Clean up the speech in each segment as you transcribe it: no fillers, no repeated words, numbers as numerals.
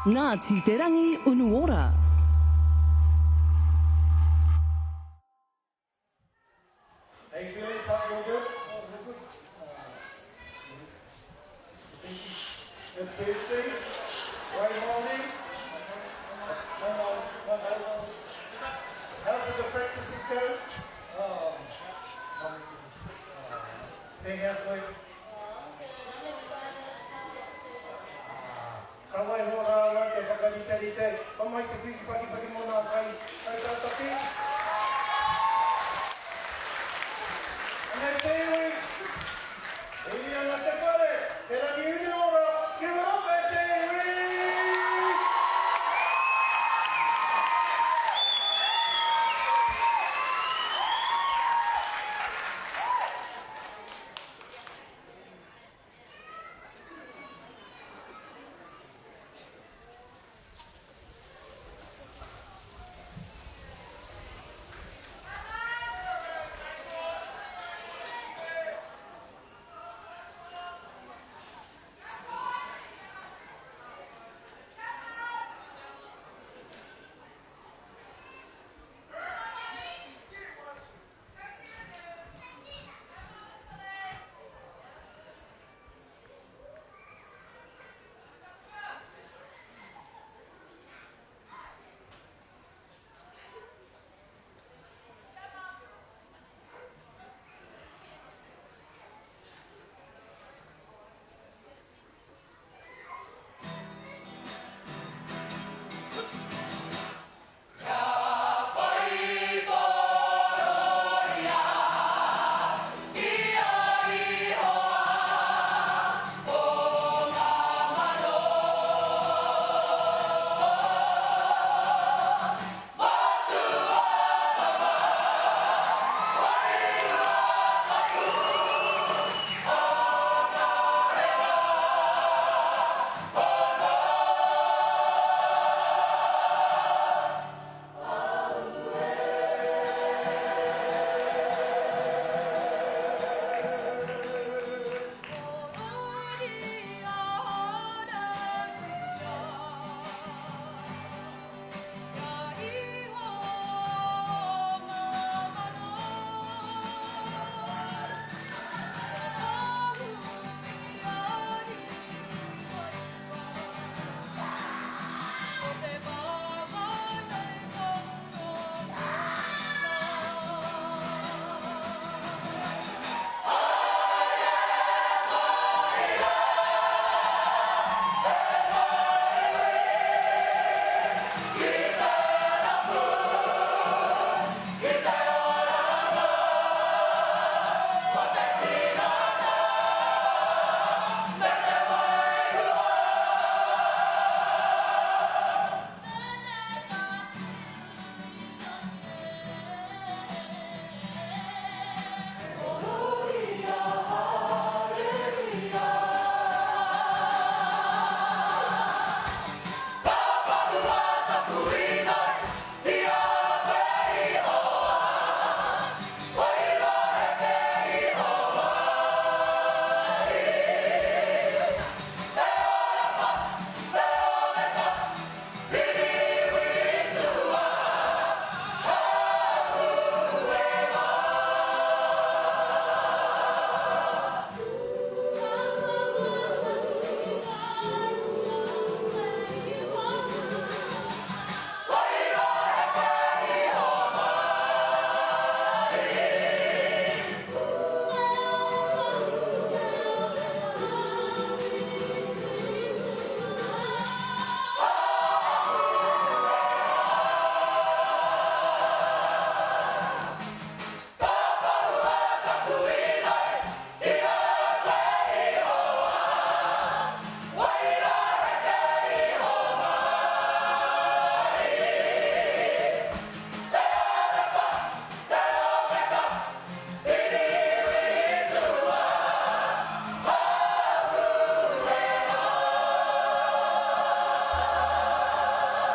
Ngāti Te Rangi Unuora. How you feeling, Pup? You all good? Good thirsty? Way Māori? No Māori, no Māori. How did the practices go? Pēhea koe? Ka waiho rā au te whakariterite, homai te piki pakipaki mō ngā kai, kai tātaki. Anei te iwi, huri ana te whare, te rangi uru ora, give it up e te iwi!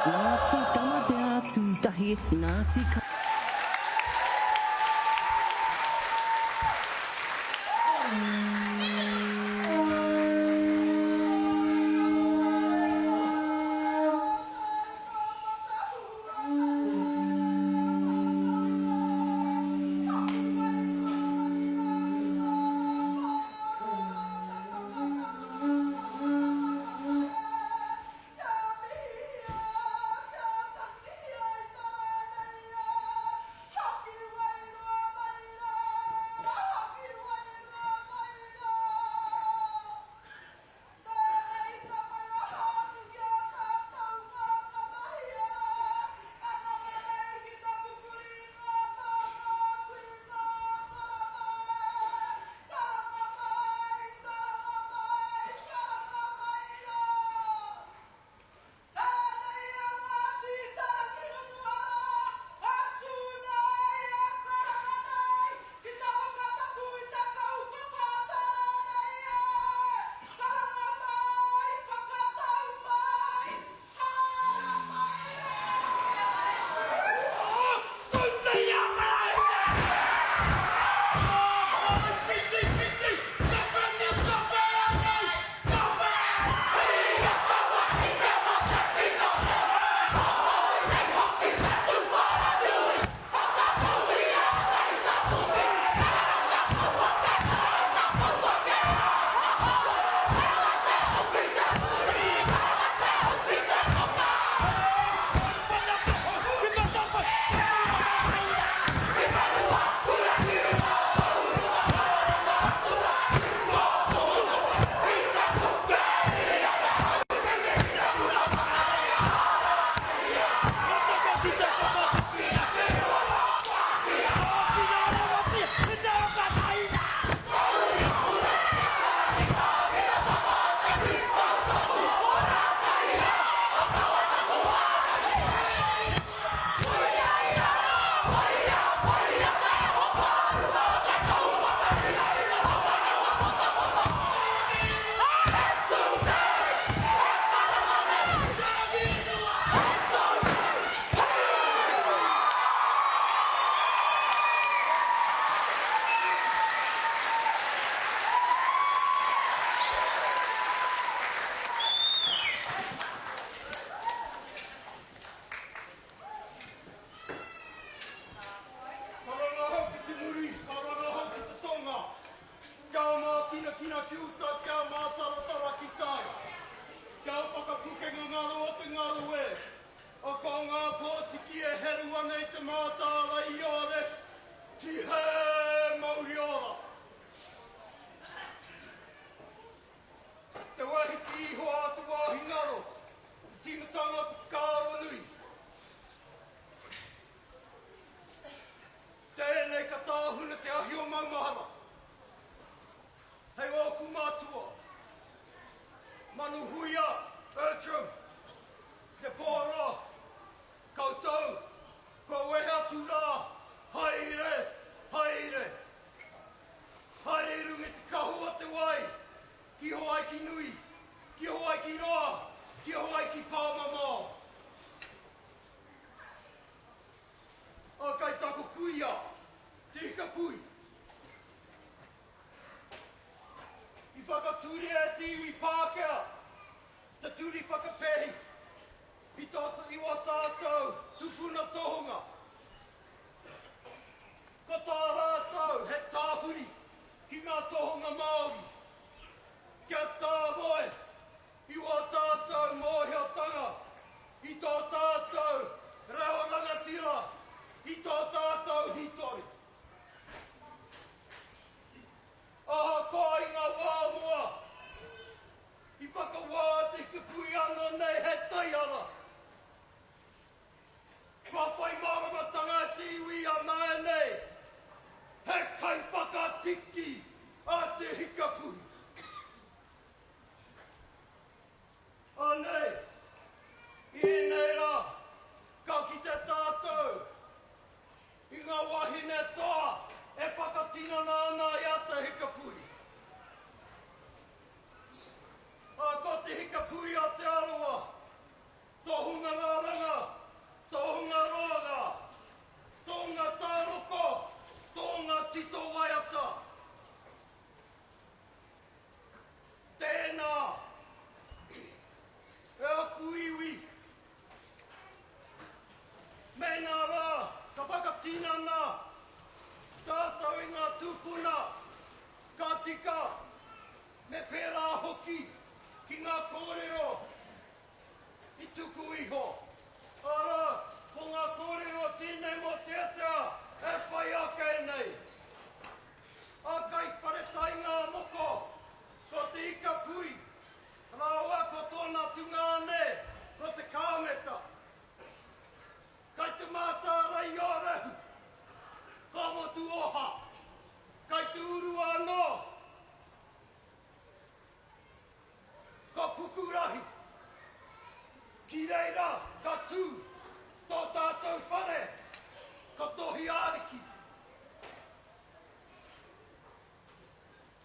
Ngāti Tamatea Tūtahi, Ngāti Ka. Manuhuia, Bertram, Te Pōroa, koutou, kua wehe atu rā, haere, haere. Haere i runga i te kahu o te wai, ki Hawaiki nui, ki Hawaiki roa, ki Hawaiki pāmamao. A kai taku kuia, Te Hikapui. I whakatūria e te iwi Pākehā te turi whakapēhi i tō i wā tātou tupuna tohunga. Ko tā rātou he tāhuri ki ngā tohunga Māori kia tāmoe i wā tātou mōhiotanga i tō tātou reo rangatira, i tō tātou hītori. Ahakoa i ngā wā mua, i whakawā te hikapui anō nei he taiara. Kua whai māramatanga te iwi a nāianei, he kaiwhakatiki a te hikapui. Anei, i ēnei rā, ka kite tātou i ngā wāhine toa e whakatinana ana i a Te Hikapui. Ā, ko Te Hikapui a Te Arawa, tohunga raranga, tohunga roanga, tohunga tāroko, tohunga tito waiata. Tēnā, e aku iwi, mēnā rā ka whakatinana tātou i ngā tūpuna, ka tika, me pērā hoki ki ngā kōrero i tuku iho. Arā, ko ngā kōrero tēnei mō te atea e whai ake nei. A kai wharetai ngā moko, ko te ika pui, rāua ko tōna tungāne, ko te kāmeta. Kai te mātārae o Rehu, ka motu oha, kai te uru anō, ka pukurahi. Ki reira ka tū tō tātou whare, ka tohi ariki.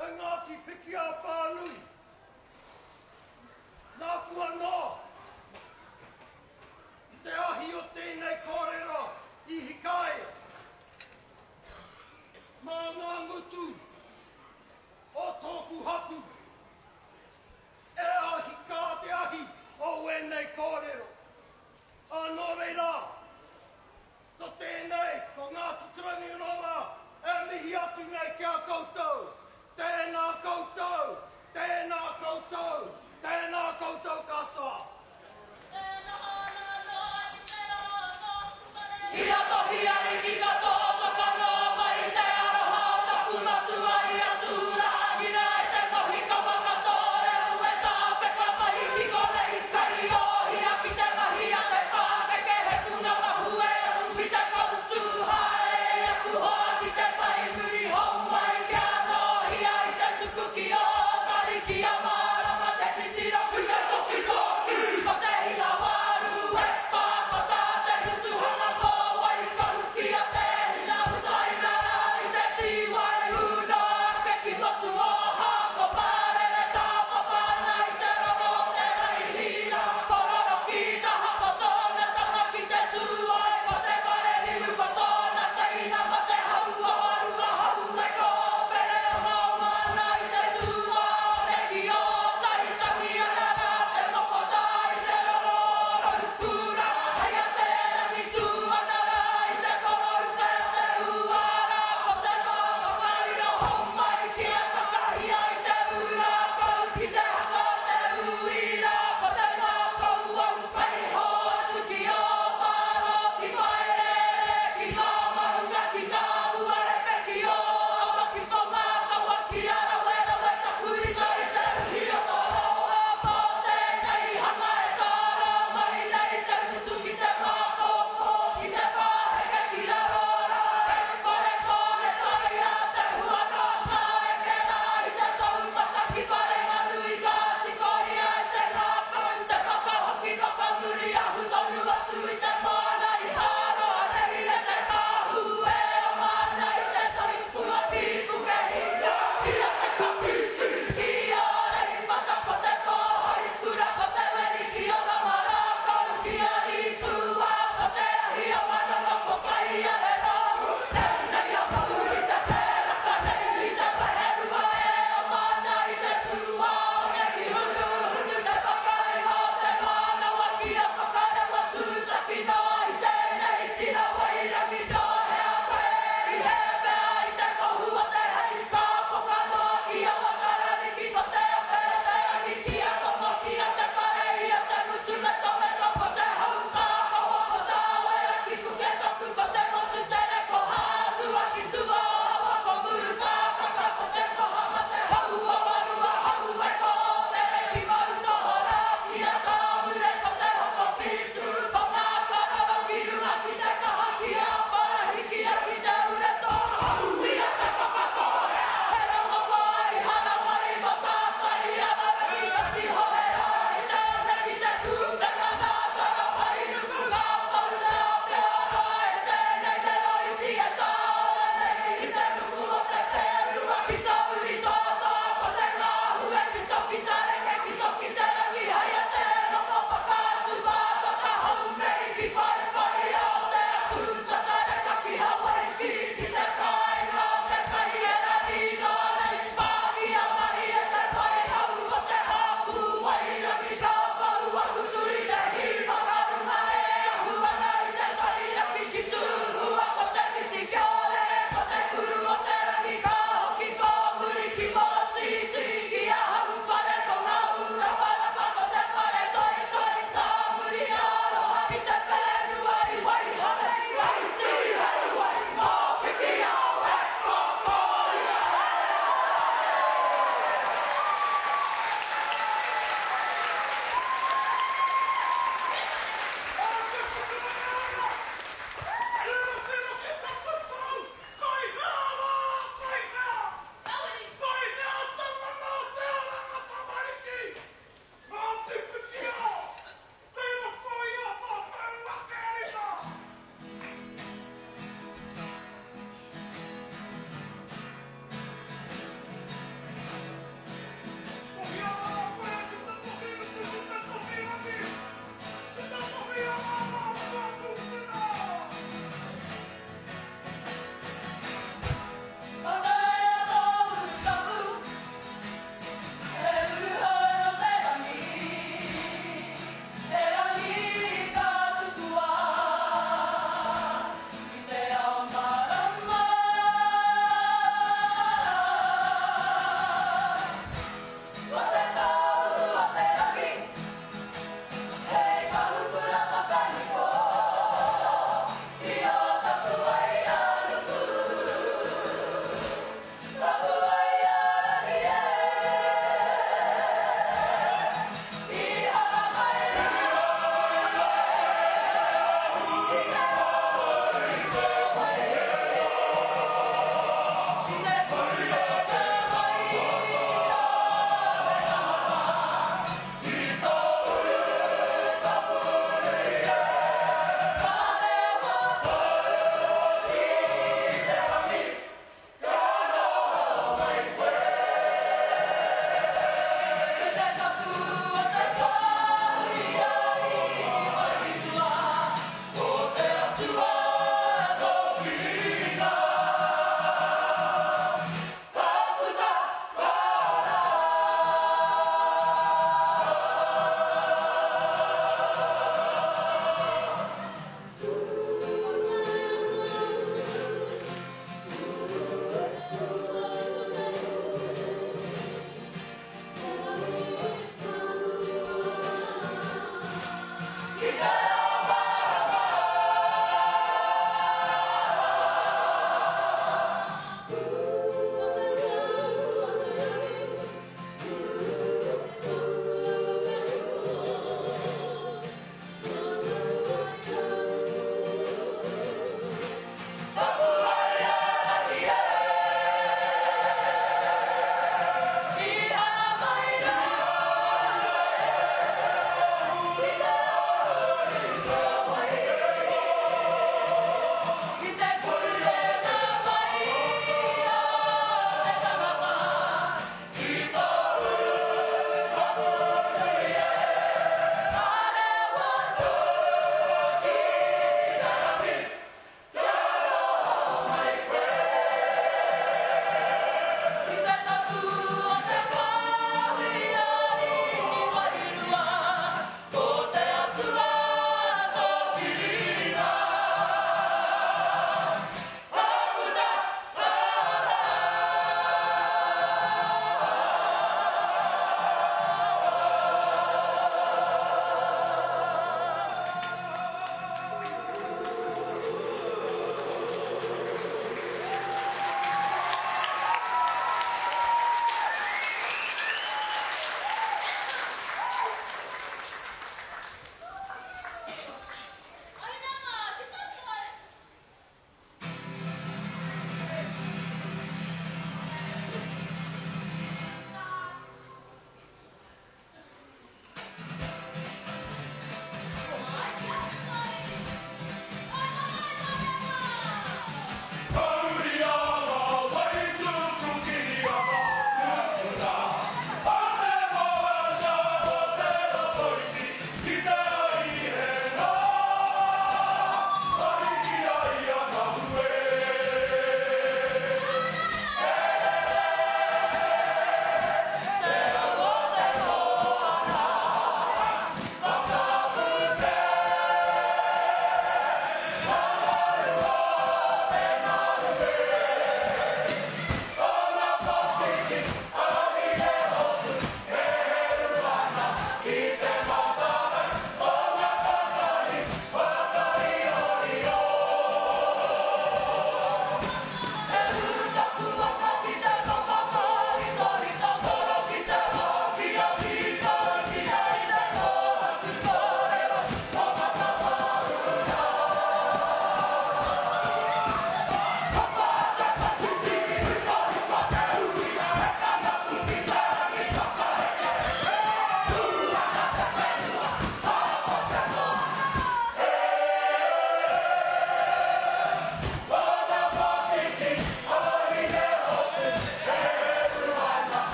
E Ngāti Pikiao whānui.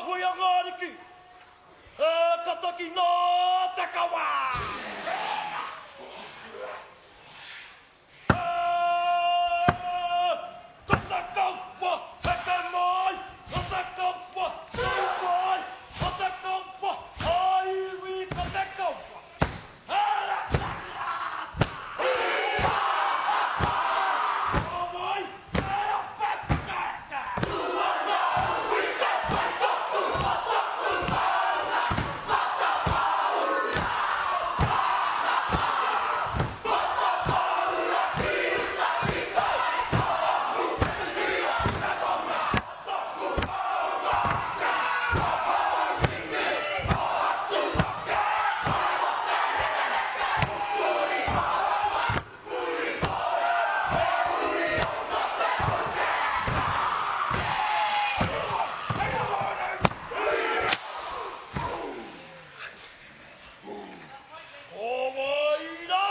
rāhui a ngā ariki, e ka taki nā te kawa! E ko te kawa heke mai, ko te kawa tau mai, ko te kawa ā-iwi, ko te kawa Ko wai rā?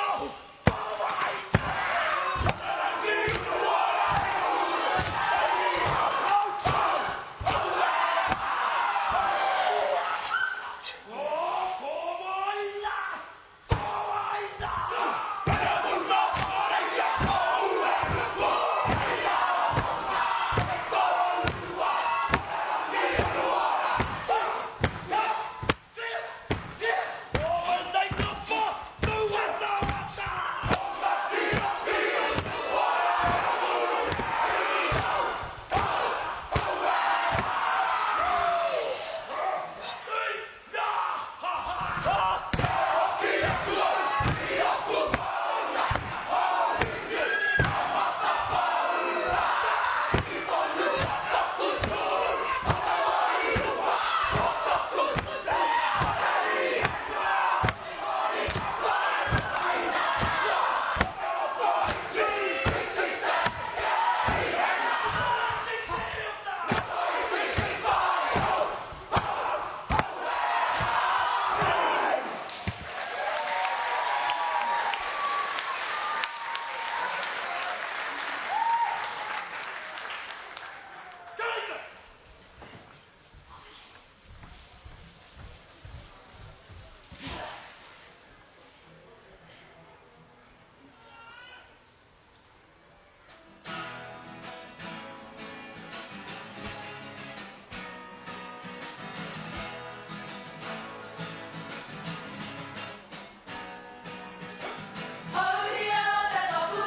Hauria te tapu,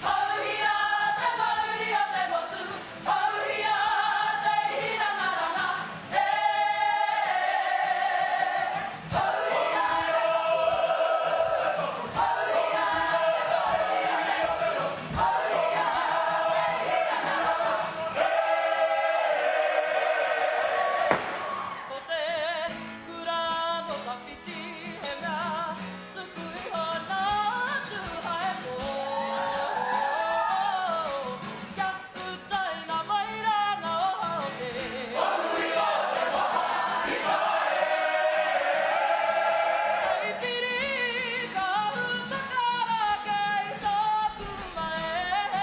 hauria te mauri o te motu, hauria te ihirangaranga, e. Hauria te tapu, hauria te mauri o te motu, hauria te ihirangaranga, e. Ko te kura mō tawhiti he mea tuku iho nā Tūhaepō. Kia utaina mai rā ngā oha o te. Hei piri ka hutakara kei tōku mae.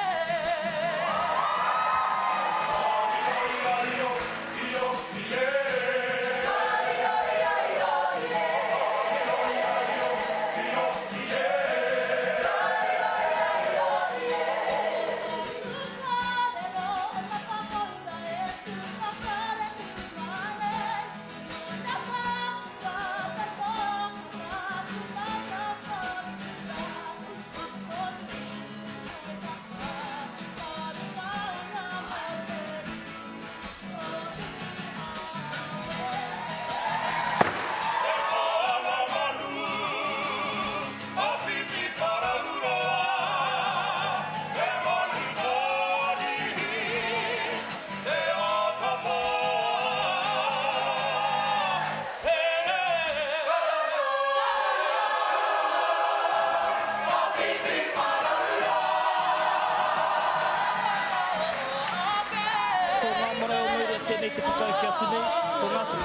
Ko ngā marae o Moerea tēnei te whakaeke atu nei, ko Ngāti.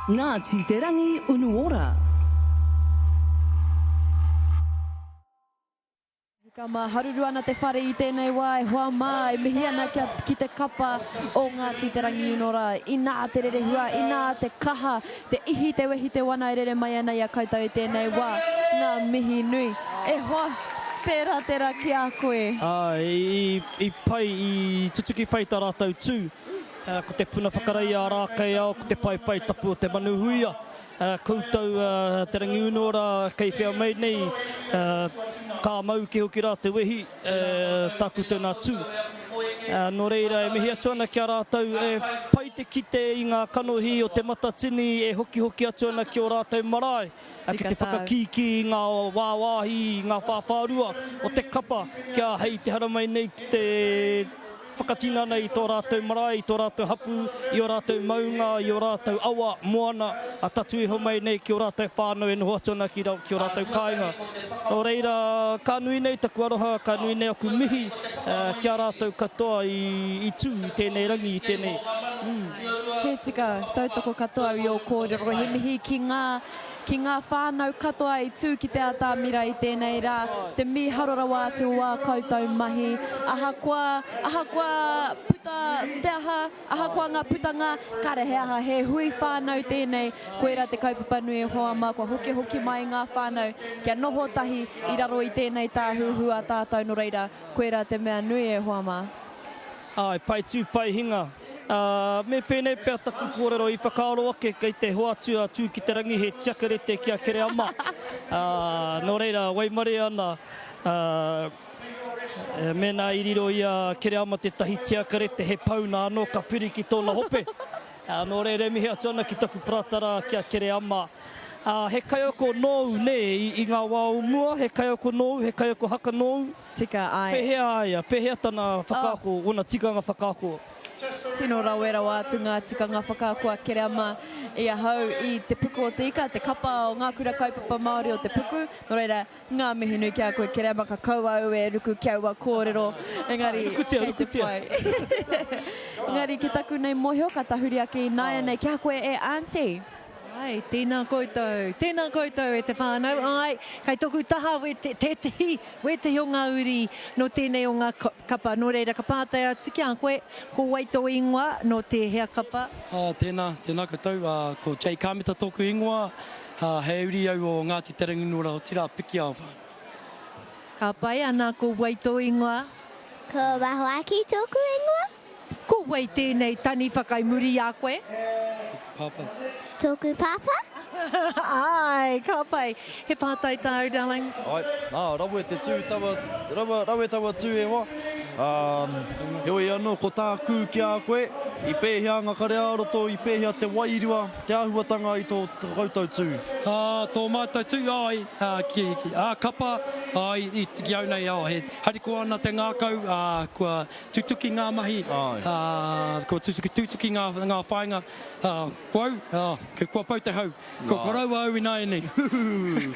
Ngāti Te Rangi Unuora. Ka māharuru ana te whare i tēnei wā e hoa mā e mihi ana kia, ki te kapa o Ngāti Te Rangiunuora. Inā te rerehua, inā te kaha, te ihi, te wehi, te wana e rere mai ana i a koutou i tēnei wā. Ngā mihi nui. E hoa, pērā tērā ki a koe. Āe, i, i pai, i tutuki pai tā rātou tū. Ko te puna whakarei a Rākeiao, ko te paepae tapu o te manu huia. Koutou Te Rangiunuora kei whea mai nei, ka mau ki hoki rā te wehi, tā koutou nā tū. Nō reira e mihi atu ana ki a rātou e pai te kite i ngā kanohi o Te Matatini e hokihoki atu ana ki ō rātou marae, ki te whakakīkī i ngā wāwāhi, i ngā whāwhārua o te kapa kia hei te haramai nei ki te whakatinana i tō rātou marae, i tō rātou hapū, i ō rātou maunga, i ō rātou awa, moana, a tatū iho mai nei ki ō rātou whānau e noho atu ana ki ki ō rātou kāinga. Nō reira, ka nui nei taku aroha, ka nui nei aku mihi ki a rātou katoa i tū i tēnei rangi, i tēnei. He tika, tautoko katoa au i ō kōrero, he mihi ki ngā Ki ngā whānau katoa i tū ki te atamira i tēnei rā, te mīharo rawa atu o ā koutou mahi. Ahakoa, ahakoa puta te aha, ahakoa ngā putanga, kare he aha, he hui whānau tēnei, koirā te kaupapa nui e hoa mā, kua hokihoki mai ngā whānau kia noho tahi i raro i tēnei tāhuhu a tātou, nō reira, koirā te mea nui e hoa mā. Āe, pai tū, pai hinga. Ā, me pēnei pea taku kōrero i whakaaro ake kei te hoatu a Tū-ki-te-rangi he tiakarete ki a Kereama. Ā, nō reira, waimarie ana, ā, mēnā i riro i a Kereama tētahi tiakarete, he pauna anō ka piri ki tōna hope. Ā, nō reira e mihi atu ana ki taku paratara ki a Kereama. Ā, he kaiako nōu, nē, i, i ngā wā o mua, he kaiako nōu, he kaiako haka nōu? Tika, āe. Pēhea a ia? Pēhea tana whakaako, ōna tikanga whakaako? Tino rawe rawa atu ngā tikanga whakaako a Kereama i ahau i Te Puku o Te Ika, te kapa o ngā kura kaupapa Māori o Te Puku. Nō reira, ngā mihi nui ki a koe Kereama, ka kaua au e ruku ki aua kōrero, engari Rukutia, kei te rukutia. pai. Engari ki taku nei mōhio, ka tahuri ake ināianei ki a koe e Aunty. Āe, tēnā koutou. Tēnā koutou e te whānau. Āe, kei toku taha tētehi, wētehi o ngā uri nō tēnei o ngā kapa. Nō reira, ka pātai atu ki a koe, ko wai tō ingoa, nō tēhea kapa? Ā, tēnā, tēnā koutou. Ā, ko Jay Kameta tōku ingoa. Ā, he uri au o Ngāti Te Ranginura, otirā Pikiao whānau. Ka pai, ana, ko wai tō ingoa? Ko Mahuaki tōku ingoa. Ko wai tēnei taniwha kai muri i a koe? Tōku pāpā. Tōku pāpā? Āe, ka pai. He pātai tāu, darling? Āe, nā, rawe te tū taua, rawa, rawe taua tū e hoa. Ā, heoi anō, ko tāku ki a koe, i pēhea ngā kare ā-roto, i pēhea te wairua, te āhuatanga i tō koutou tū? Ā, tō mātou tū, āe, ā, ki, ki, ā, kapa, āe, i, ki au nei, ā, he harikoa ana te ngākau, ā, kua Tutuki ngā mahi, ā, kua tutuki, tutuki ngā, ngā whāinga, ā, ko au, ā, kua pau te hau. Kua koroua au ināianei.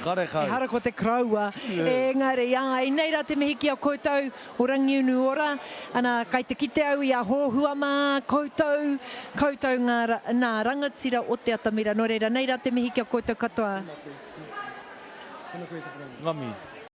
Karekau. Ehara ko te koroua, engari, āe, nei rā te mihi ki a koutou o Rangiunu Ora, ana, kai te kite au i a Hōhua mā, koutou, koutou ngā, nā rangatira o te atamira, nō reira, nei rā te mihi ki a koutou katoa. Tēnā koe. Tēnā koe te koroua. Ngā mihi.